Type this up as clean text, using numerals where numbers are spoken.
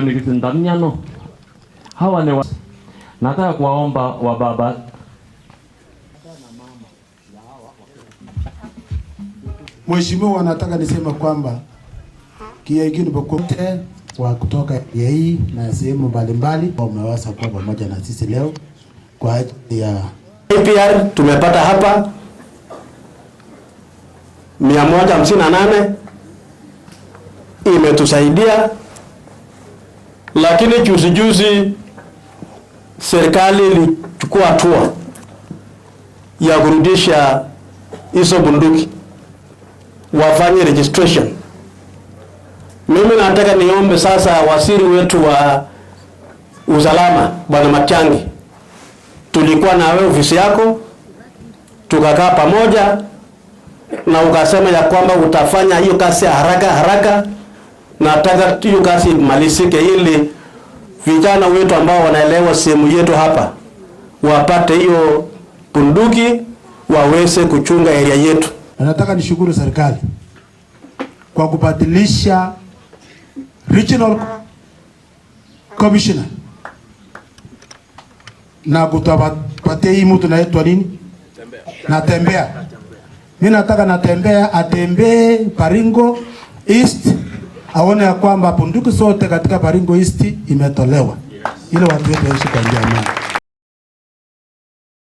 Nikisindaniano hawa ni nataka kuwaomba wa baba. Mheshimiwa, nataka niseme kwamba Kiegini popote wa kutoka hii na sehemu mbalimbali wameweza kuwa pamoja na sisi leo kwa ajili ya APR tumepata hapa 158 imetusaidia, lakini juzi juzi serikali ilichukua hatua ya kurudisha hizo bunduki wafanye registration. Mimi nataka niombe sasa waziri wetu wa usalama Bwana Matiang'i, tulikuwa na wewe ofisi yako tukakaa pamoja na ukasema ya kwamba utafanya hiyo kazi haraka haraka. Nataka hiyo kazi imalizike ili vijana wetu ambao wanaelewa sehemu yetu hapa wapate hiyo bunduki waweze kuchunga area yetu. Na nataka nishukuru serikali kwa kubadilisha regional commissioner na kutupatia hii mtu naitwa nini? Natembea. Mimi nataka Natembea atembee Baringo East aone ya kwamba bunduki zote katika Baringo East imetolewa ili watu wetu waishi kwa amani.